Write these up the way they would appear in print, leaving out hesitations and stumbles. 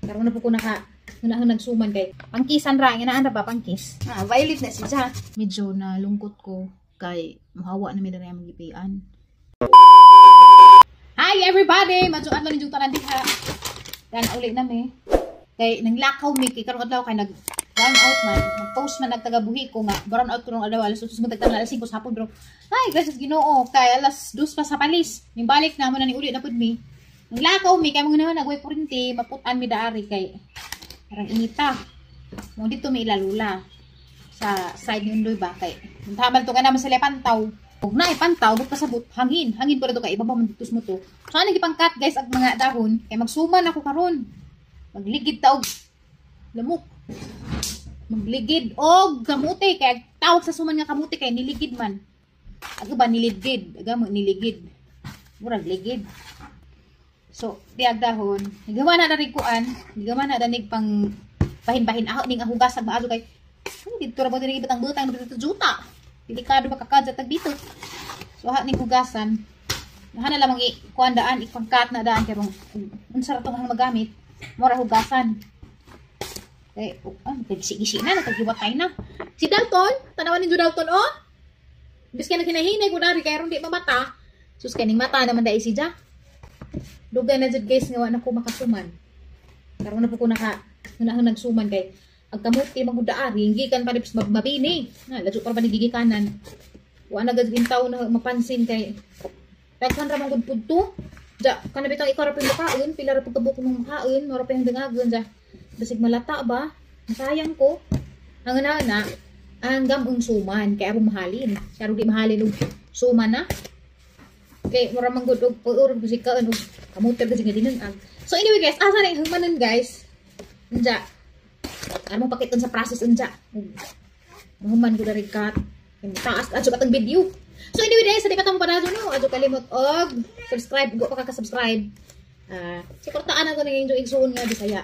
Karon na po ko naka ngunahon nagsuman kay pangkisan ra, nginaan ra ba pangkis? Ah, violet na siya. Medyo nalungkot ko kay muhawa na mi diri ang gipian. Hi everybody! Madyo adlaw ninyong tanan diha. Dan uli na mi. Kay nanglakaw mi kay karong adlaw kay nag brown out man, nag-post man nagtagabuhi ko nga brown out karong adlaw alas 8 tagtang alas 5 sa hapon, bro. Ay, gracias Ginoo kay alas 2 pa sa palis. Ning balik na mo na ni uli na pud mi. Nanglakaw mi kay mga naman nagway kuryente, maputan mi daari kay parang inita. Mo dito mi ilalula sa side ni Undoy ba kay tamal to ka naman sa pantaw. Ug na ipantaw but pasabot hangin, hangin pero to kay ibaba man dito mo to. So ano gipang-cut guys ang mga dahon kay magsuman ako karon. Magligid ta og lamok. Magligid og kamuti kay tawag sa suman nga kamuti kay niligid man. Aga ba niligid? Aga mo niligid. Murag ligid. So, diag dahon. Nagawa na danig kuan, nagawa na danig pang bahin-bahin aho ning ahugas ag maazo kay dito ra ba diri batang-butang dito juta. Delikado makakadya tag dito. So ha ning hugasan. Naha na lamang i kuan daan ipangkat na daan kay unsa ra tong ang magamit, mura hugasan. Kay oh, gisi-gisi na naghiwatay na. Si Dalton, tanawan ni Dalton oh. Biski na kinahinay ko dari kay aron di mamata. Sus kaning mata naman dai si Ja. Dugay na jud guys nga wa na ko makasuman. Karon na po ko naka ngunahon nagsuman kay ang kamuti magudaari gikan pa rin mabini. Na ladyo pa ba ni gigikanan. Wa na gud tawo na mapansin kay daghan ra man gud pudto. Ja kana bitang ikaw ra pud makaon, pila ra pud kabuk mong makaon, mura pa yung dangagon ja. Basig malata ba? Masayang ko. Ang na ang gamong suman kay aron mahalin. Siya di mahalin og suman na. Kay mura man gud og pag-urog basig kaon og kamuti kasi nga dinungag. So anyway guys, asa na yung humanon guys? Unja. Ano mo pakiton sa process unja. Mahuman ko dari cut. Taas adyo katong video. So anyway guys, sa di pa tamo panazo no, adyo kalimot og subscribe, go pa ka subscribe. Suportaan ako ning inyong igsuon nga Bisaya.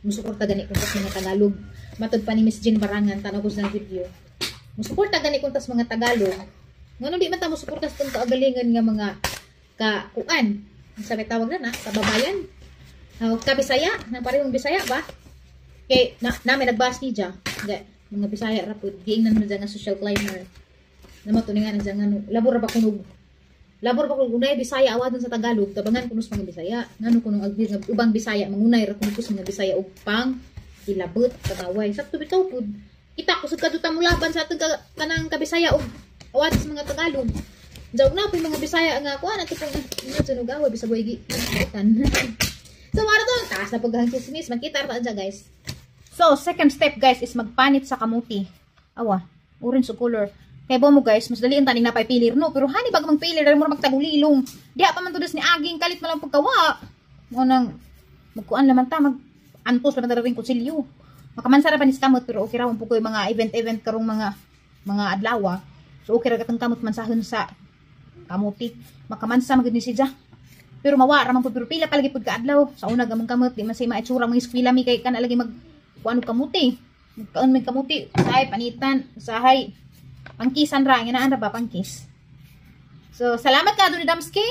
Musuporta gani kung tas mga Tagalog. Matod pa ni Miss Jean Barangan tanaw ko sa video. Musuporta gani kung tas mga Tagalog. Ngano di man ta musuporta sa tong kaagalingan nga mga ka kuan. Sa may tawag na kababayan. Kabisaya, na parehong Bisaya ba? Kay na namin nagbas ni ja. Mga Bisaya ra pud giingnan mo dyan nga social climber. Namo to nga nga labor ra ba kunog. Labor ba kunog unay Bisaya awadon sa Tagalog, tabangan kuno sa mga Bisaya. Ngano kunong agbi nga ubang Bisaya mangunay ra kuno sa mga Bisaya og pang ilabot kadaway. Sakto bitaw pud. Kita kusog kaduta mo laban sa atong kanang kabisaya og awadon sa mga Tagalog. Jawg na po mga Bisaya nga kuan ato pong inyo sunog away bisag way gi. So mara to, taas na paghang chismis, makita ra ta guys. So second step guys is magpanit sa kamuti. Awa, orange color. Kay bo mo guys, mas dali ang taning napay pilir no, pero hani bag mang pilir dali mo magtagulilong. Diha pa man tudos ni aging kalit man lang pagkawa. Mo nang magkuan laman ta, mag antos laman ta ring kutsilyo. Makamansa ra pa ni sa kamot pero okay ra man po koy mga event-event karong mga adlaw. So okay ra katong kamot mansahon sa kamuti. Makamansa magud ni siya. Pero mawa ra man pud pero pila palagi pud ka adlaw. Sa una gamong kamot di man say maitsura mga eskwela mi kay kana lagi mag kuan og kamuti. Magkaon may kamuti, sahay panitan, sahay pangkisan ra, nginaan ra ba pangkis. So salamat ka ni Damski.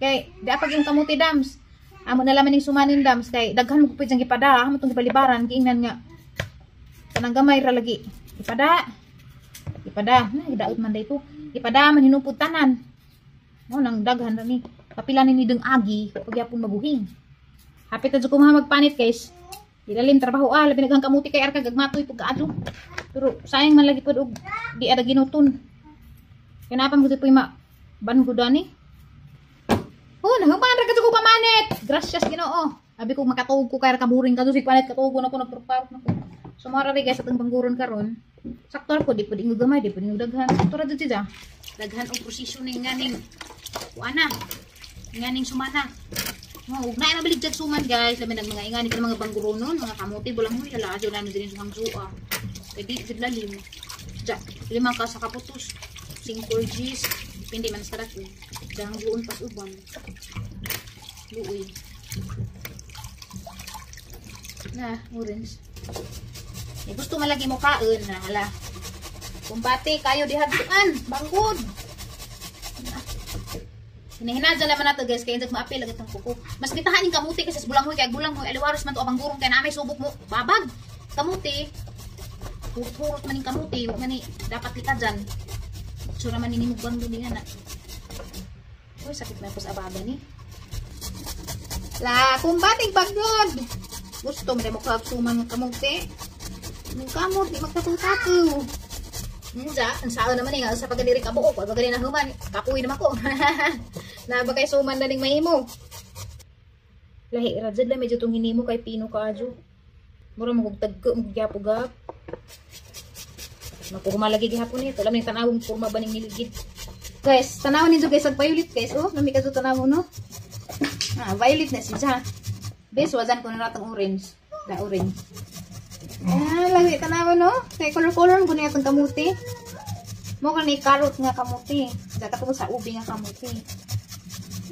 Kay di apag yung kamuti Dams. Amo na laman ning sumanin Dams kay daghan mo pud diyang gipada, amo tong gipalibaran giingnan nga kanang gamay ra lagi. Ipada. Ipada, na gidaot man dayto. Ipada man hinupod tanan. Mo nang daghan ra ni. Kapila ni deng agi pagyapon mabuhing. Hapit na jud ko magpanit guys. Ilalim trabaho ah, labi naghang kamuti kay arka gagmatoy pug kaadto. Pero sayang man lagi pud og di ada ginuton. Kanapan gud puy ma ban gud ani. Oh, nahuman ra kadto ko pamanit. Gracias Ginoo. Abi ko makatuog ko kay kaburing kadto si panit katuog na ko nagprepare na ko. So mara ri guys atong pangguron karon. Sakto ra ko di pud ingog gamay, di pud ingog daghan. Sakto ra jud siya. Daghan og prosesyo ning nganing kuana. Nganing sumana. Oh, ug na mabalik jag suman guys, labi nag mga ingani kan mga bangguronon, mga kamuti bulang mo ila adyo na din sa hangzua. Kay di jud lalim. Ja, lima ka sa kaputos. 5 Gs, depende man sa dako. Dang buon pas uban. Luoy. Na, orange. Eh, gusto man lagi mo kaon na hala. Kumbate kayo dihadtuan, banggod. Hinahinadya naman nato guys, kaya hindi maapil agad itong kuko. Mas bitahan yung kamuti kasi sa bulanghoy, kaya bulanghoy, aliwaros man to abang gurong, kaya namay subok mo, babag. Kamuti, hurot-hurot man yung kamuti, huwag man dapat lika dyan. Tsura man ni mo banggo nga na. Uy, sakit na po sa ababa ni. La, kumbating pagod. Gusto mo rin mo suman ng kamuti. Yung kamot, di magtataw-tataw. Nja, ang sao naman eh, sa pagdiri ka buok, pag na human, kapuwi naman ko. Na ba kay suman na ning mahimo. Lahi ra jud la medyo tong hinimo kay pino kaadyo. Mura mo kog tagko mo gyapo gap. Makuhuma lagi gihapon ni, alam ning tanawong kurma ba ning niligid. Guys, tanawon ninyo guys ang violet guys. Oh, nami kadto tanawon no. Ah, violet na siya. Bes wazan ko na ratong orange. Da orange. Ah, lagi tanawon no. Kay color-color mo niya itong kamuti. Mo ni carrot nga kamuti. Dapat ko sa ubi nga kamuti.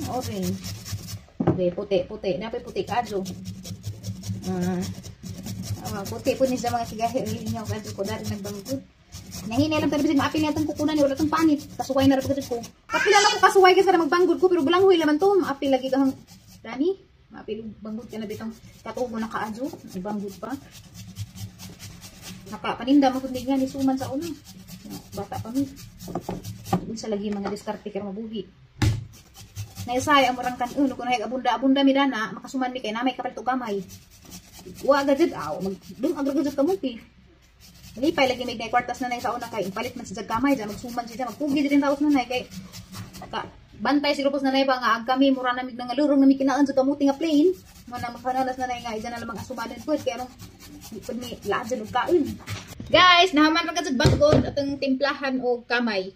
Orange. Okay, puti, puti. Napay puti kadyo. Puti po ni sa mga sigahe. Lingaw kadyo ko dari nagbangkod. Nahinay lang tayo bisag maapil niya itong kukunan ni wala itong panit. Kasuway na rin pagkatid ko. Kapila lang ko kasuway kasi na magbanggod ko pero bulanghoy laman to. Maapil lagi kahang Dani. Maapil banggod ka na bitong katubo na kaadyo. Banggod pa. Nakapaninda mo kundi nga ni suman sa una. Bata pa mi. Unsa lagi mga diskarte kay mabuhi. Naisay ang murang kan-uno kung nahig abunda-abunda mi dana makasuman mi kay namay kapalit og gamay. Wa gajud aw magdung agragajud kamuti. Lipay lagi may kwartas na sa una kay ipalit man sa gamay dyan magsuman siya magpugi din taos nanay kay ka bantay si grupos nanay ba nga ag kami mura namig nangalurong nami kinaan sa kamuti nga plane mo na makanalas nanay nga ijan na lamang asumanan pud kay anong di pud ni laad og kaon. Guys, nahaman ra ka banggod atong timplahan og kamay.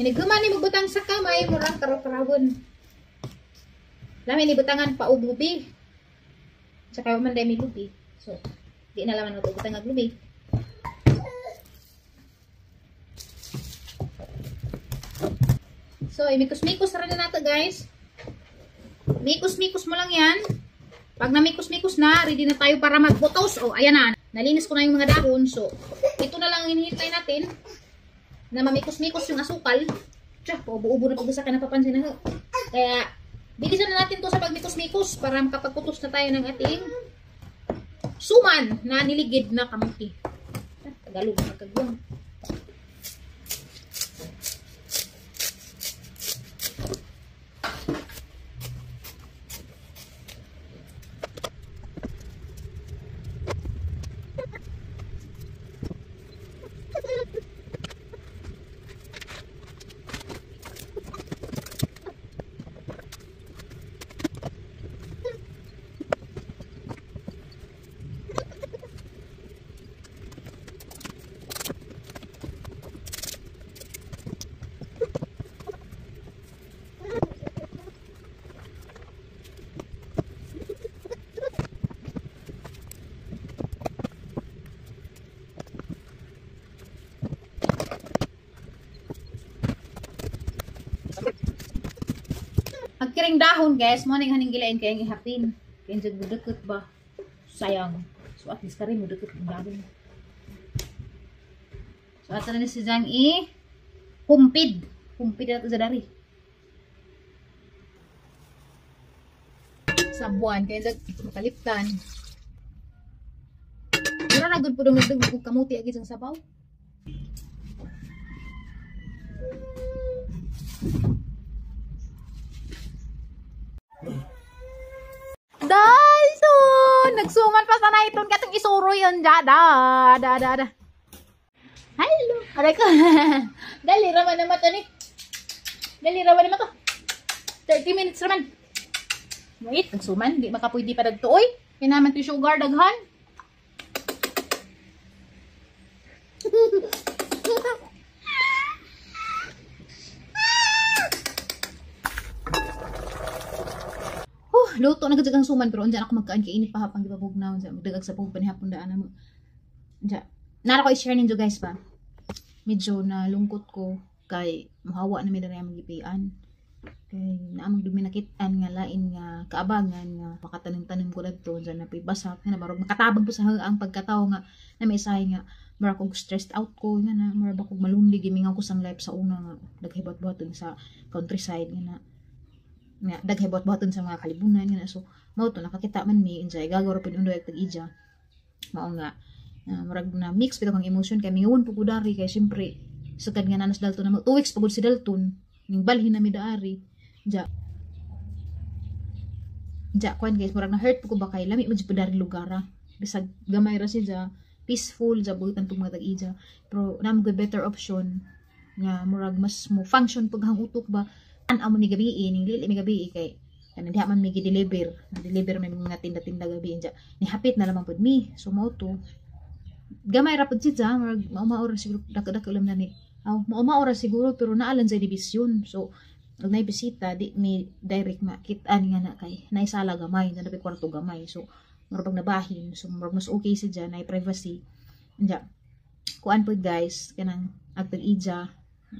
Inighuman ni magbutang sa kamay murang karaw-karawon. Lami ni butangan pa og lubi. Tsaka man dai may lubi. So, di na laman matubutang og lubi. So, imikos-mikos ra na nato guys. Mikos-mikos mo lang yan. Pag namikos-mikos na, ready na tayo para magbutos. O, ayan na. Nalinis ko na yung mga dahon. So, ito na lang hinihintay natin na mamikos-mikos yung asukal. Tiyak, paubo-ubo na pag-usa ka napapansin na. Kaya, bilisan na natin to sa pagmikos-mikos para makapagkutos na tayo ng ating suman na niligid na kamuti. Tagalog na kagwang. Pagkiring dahon guys, mo ning haning gilain kay ang ihapin. Kay jud mudukot ba? Sayang. So at least kari mudukot ang dahon. So ato na ni si Jang i kumpid. Kumpid na to sa dari. Sa buwan kay jud makaliptan. Mura ra gud pud nagdugog og kamuti agi sang sabaw. Dalton! Nagsuman pa sana itong katong isuro yun. Da, da, da, da, da. Hello! Aray ko. Dali raman naman to ni. Dali raman naman to. 30 minutes raman. Wait, nagsuman. Di makapwede pa dagto. Oy, kinaman to sugar daghan. Luto na gud ang suman pero unsa ako magkaan kay init pa hapang gibabugnaw unsa magdagag sa pug panihapon daan na mo. Unsa nara ko i-share ninyo guys ba. Medyo nalungkot ko kay mohawa na mi diri ang gipian. Kay naa man dumi nakit-an nga lain nga kaabangan nga Makatanim-tanim ko dadto dyan na basak nga na marog makatabang po sa ang pagkatao nga na may isahay nga murag kog stressed out ko nga na murag ako malunli, gimingaw ko sang life sa una nga daghay buhat-buhaton sa countryside nga na nga daghay buhat-buhaton sa mga kalibunan nga na. So mao to, nakakita man mi injay gagaw ra pud undoy ag tag-ija, mao nga murag na mix bitaw kang emotion kay mingawon po ko dari kay syempre sukad nga nanas Dalton na 2 weeks pagod si Dalton ning balhin na mi daari ja. Ja kuan guys, murag na hurt po ko ba kay lami mo jud po dari lugar ah. Bisag gamay ra siya, peaceful ja, buhitan pug mga tag-ija, pero naa mo better option nga murag mas mo function pag hang utok ba. An amo ni gabi ning dili mi gabi kay kanang diha man mi gi-deliver, deliver may mga tinda-tinda gabi ja, ni hapit na lamang pud mi. So mao to, gamay ra pud siya, murag mao-mao ra siguro, dako-dako lang na ni aw, mao-mao ra siguro, pero naalan sa division. So ug nay bisita, di mi direct makit-an nga na kay naisala gamay na nabi kwarto gamay. So murag pag nabahin, so murag mas okay siya dyan, nay privacy ja. Kuan pud guys, kanang ag tag-ija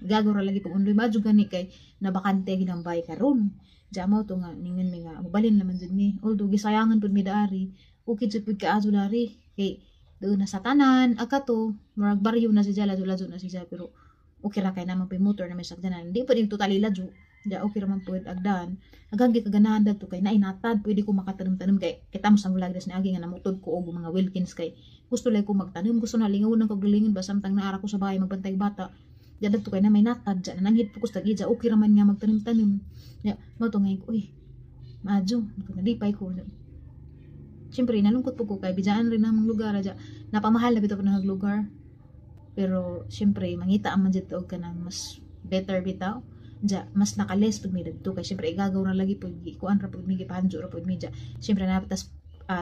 gago ra lagi pag undoy madyo gani kay nabakante ginambay karon ja. Mao to nga ningon mi nga mobalhin naman jud mi, although gisayangan pud mi daari. Okay jud pud kaayo dari kay doon na sa tanan akato murag baryo na siya, ladyo-ladyo na siya, pero okay ra kay naman pay motor na may sakyanan, di pa din totally ladyo ja, okay ra man pud agdan agang gikaganahan dadto kay nainatad, pwede ko makatanom-tanom kay kita mo sa vlog des niagi nga namutod ko og mga Wilkins kay gusto lang ko magtanom, gusto na lingaw ng kagalingon ba samtang naara ko sa bahay magbantay bata ja. Dadto kay na may natad ja, nananghid po ko sa tag-ija, okay ra man nga magtanom-tanom ja. Mao to ngayon ko, uy, madyo nalipay ko. Siyempre nalungkot po ko kay bidjaan rin namang lugar ja, napamahal na bitaw po ng lugar, pero siyempre mangita man jud og kanang mas better bitaw ja, mas nakales pud mi dadto kay siyempre igagaw ra lagi pud, kuan ra pud mi, gipahanjo ra pud mi ja. Siyempre natas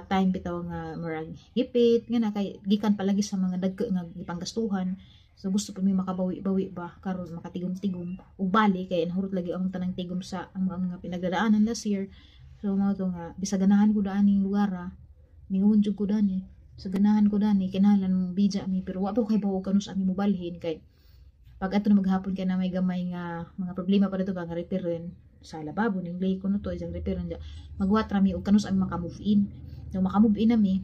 time bitaw nga murag gipit nga na kay gikan pa lagi sa mga dagko nga gipanggastuhan. So gusto pud mi makabawi-bawi ba karon, makatigom-tigom ug bali kay nahurot lagi ang tanang tigom sa ang mga pinagdadaanan last year. So mao to nga bisag ganahan ko daan ning lugar ah, mingon jud ko dani sa ganahan ko dani, kinahanglan mo bija mi, pero wa pa ko kay bawo kanus ami mobalhin kay pag ato na maghapon kay na may gamay nga mga problema pa dito ba nga repairin sa lababo ning lay ko no to isang repairin ja, magwat ra mi og kanus ami maka-move in. So maka-move in nami,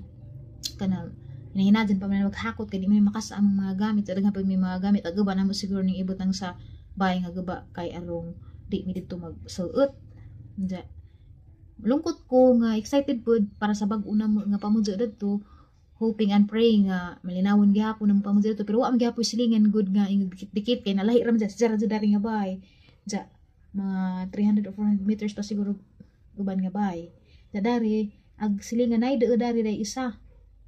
kanang hinahinadyan pa man maghakot kay di man makasa ang mga gamit sa daghan pa may mga gamit agaba na mo siguro ning ibutang sa bahay nga gaba kay arong di mi didto magsuot ja. Lungkot ko nga excited pud para sa bag-o na nga pamudyo dadto, hoping and praying nga malinawon gihapon ang pamudyo dadto, pero wa man gihapon silingan good nga ingog dikit-dikit kay nalahi ra man dya, ra dari nga bahay ja, mga 300 or 400 meters pa siguro uban nga bahay ja dari. Ag silingan ay deo dari day isa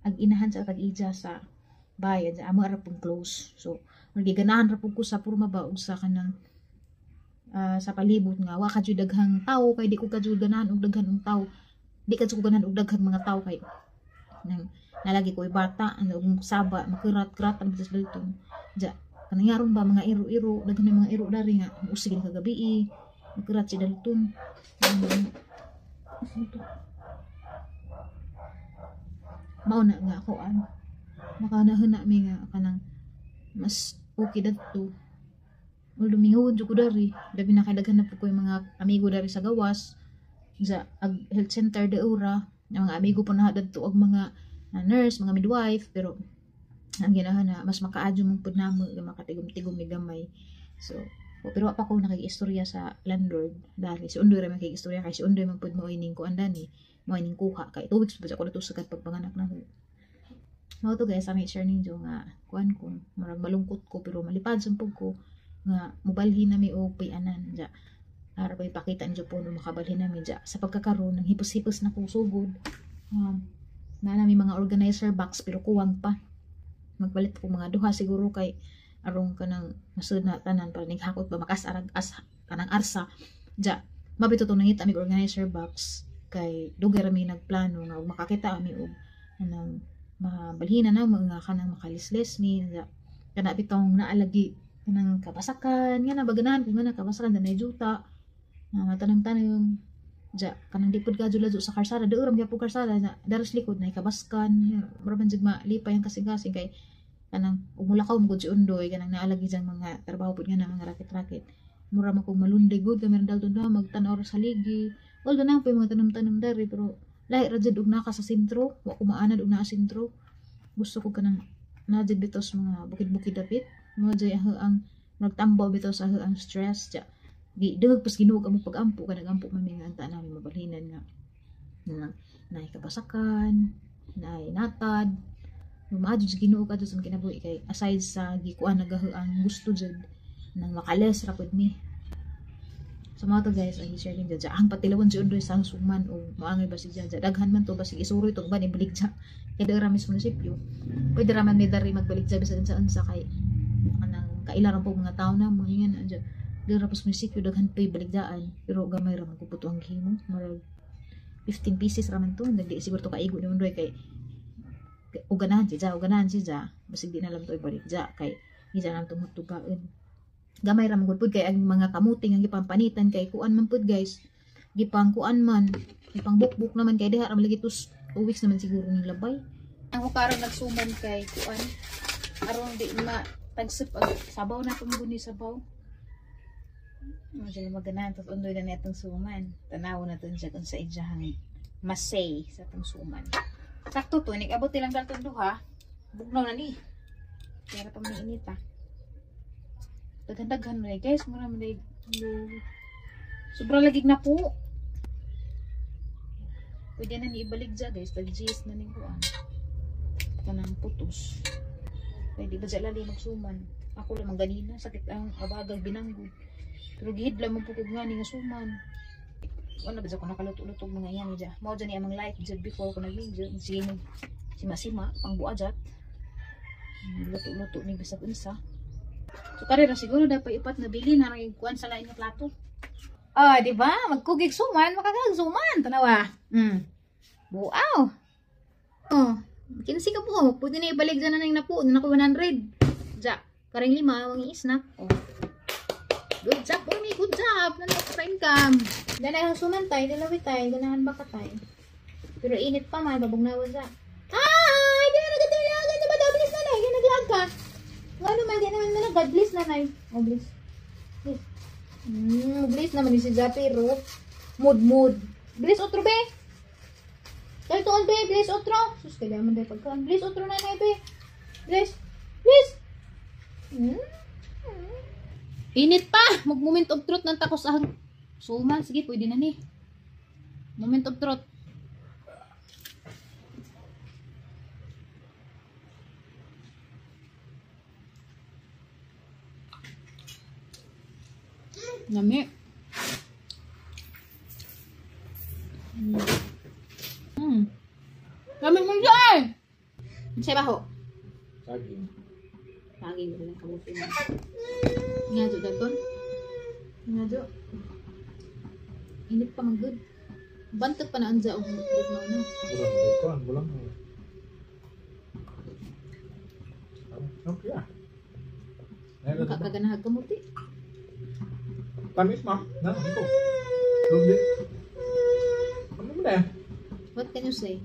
ag inahan sa tag-ija sa bahay ja, amo ra pong close. So magiganahan ra pud ko sa porma ba ug sa kanang sa palibot nga wa ka jud daghang tawo kay di ko ka jud ganahan og daghan og tawo, di ka jud ko ganahan og daghang mga tawo kay nang nalagi ko bata ano ug saba makirat-kirat ang sa dalton ja. Kanang yaron ba mga iro-iro, daghan mga iro dari nga usigin kagabi eh, makirat si Dalton. Ano to? Mao na nga ako an makanahuna mi nga kanang mas okay dadto, although mingawon jud ko dari, labi na kay daghan na po ko yung mga amigo dari sa gawas sa ag health center de ura ang mga amigo po na dadto og mga nurse, mga midwife, pero ang ginahan na mas makaadyo mong pud namo nga makatigom-tigom mi gamay. So o, pero wa pa ko nakig-istorya sa landlord dali. Si Undoy ra man kig-istorya kay si Undoy man pud mo ining kuan dani, mo ining kuha kay 2 weeks pa ako nato sagad pagpanganak na ko. Mao to guys, ang share ninyo nga kuan ko, murag malungkot ko pero malipad sa pug ko nga mobalhin nami og puy-anan ja. Ara ko ipakita ninyo po no makabalhin nami ja. Sa pagkakaroon ng hipos-hipos na ko sugod. Na nami mga organizer box pero kuwang pa. Magpalit ko mga duha siguro kay arong kanang masud na tanan para nighakot ba makas arag as kanang arsa ja. Mabito to nangita mi organizer box kay dugay ra mi nagplano nga og makakita ami og kanang mabalhina na mga kanang makalisles mi ja. Kana bitong naalagi kanang kabasakan nga na baganahan ko nga na kabasakan danay juta na matanong-tanong ja, kanang di pud kadyo ladyo sa karsada, doon ra gyapon karsada na daros likod na kabaskan, mura man jud malipay ang kasing-kasing kay kanang umulakaw mo gud si Undoy, kanang naalagi diyang mga trabaho pud nga na mga rakit-rakit, mura man kog malunday gud kay meron dalton na magtan-aw ra sa ligi, although na po yung mga tanom-tanom dari, pero Lahi ra jud og naka sa sentro, wa ko maanad og naa sentro. Gusto ko kanang naa jud bitaw sa mga bukid-bukid dapit. Mao jud ang nagtambaw bitaw sa ang stress ja. Di dugag pas Ginoo among pag-ampo ka nagampo man mi nga anta nami mabalhinan nga na naay kabasakan, naay natad. Maadyo sa Ginoo kadto sa kinabuhi kay aside sa gikuan nagaho ang gusto jud nang makales ra pud mi. So mga to guys, ang i-share din dyan. Ang patilawan si Undoy sa suman o maangay ba si dyan. Daghan man to, basig isuroy to, ban ibalik dyan. Kaya dara mismo munisipyo. Pwede raman may dari magbalik dyan bisan sa unsa kay anang kailaran po mga tao na mga ingan dyan. Dara pas munisipyo daghan pa ibalik dyan. Pero gamay ra man kuputo ang gihimo. Marag 15 pieces raman to. Nagdi siguro to kaigo ni Undoy kay uganahan siya dyan, uganahan siya dyan. Basig di na lang to ibalik dyan kay hindi na lang itong tugain. Gamay ra man gud pud kay ang mga kamuting ang gipampanitan kay kuan man pud guys, gipangkuan man, gipangbukbuk naman kay diha ra man lagi 2 weeks naman siguro ning labay. Ang karon nagsuman kay kuan aron di ma tagsip ang sabaw na pud ni sabaw. Mo sila maganahan tos undoy na netong suman. Tanaw na tun siya kung sa idyahang masay sa tong suman. Sakto to nig abot ilang dalton duha. Bugnaw na ni. Kaya pa man inita. Daghan-daghan man guys, mura man sobra lagig na po. Pwede na ni ibalik dya guys, tag G's na ning kuan. Kanang putos. Pwede ba dya lali magsuman? Ako lang ganina, sakit ang abagag binanggod. Pero gihidla mo po kog nga ni nga suman. Wala ba dya ko nakaluto-luto mga yan dya. Mao dya ni amang life dya before ko nagminjo. Sige mo sima-sima pangbuadjat. Luto-luto ni bisag unsa. So karera siguro dapat ipat na bili na rin kuan sa lain nga plato. Ah, di ba? Magkugig suman, makakag suman tanawa. Buaw. Oh, 15 ka po. Pwede na ibalik dyan na nang napo, na nako 100. Ja, kareng 5 ang i-snack. Oh. Good job, Umi, good job. Nandito sa income. Dala suman tay, dalawi tay, ganahan ba ka tay? Pero init pa man, babugnawa sa. Ay, di na nagatulagan, di ba bilis na nay, naglag ka. Ano man, di naman na God bless na nay. Oh, bless. Bless. Bless naman ni si Japiro. Mood, mood. Bless otro be. Dahil tuon be, bless otro. Sus, kailangan man dahil pagkaan. Bless otro na nay be. Bless. Bless. Init pa. Mag moment of truth ng takos ang suma. Sige, pwede na ni. Moment of truth. Lami. Lami mo dyan! Sa baho? Saging. Saging mo lang kamuti mo. Nga do, Dalton? Nga do. Init pa man good. Bantag pa na anza og bugnaw na. Bulang, bulang, bulang. Okay ah. Kakaganahag kamuti. Tamis ma. Na, iko. Lubi. Ano mo na? What can you say?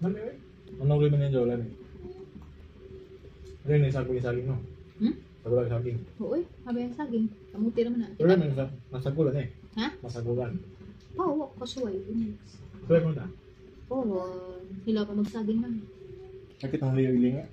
Ano eh? Ano rin man yan jola ni? Ano yung saging saging no? Hmm? Sagulan saging. Oo eh, habi ang saging. Kamuti naman na. Pero man masagulan eh. Ha? Masagulan. Pa, wa ko suway. Suway mo na. Oo, hila pa magsaging man. Sakit ang liyo ilinga.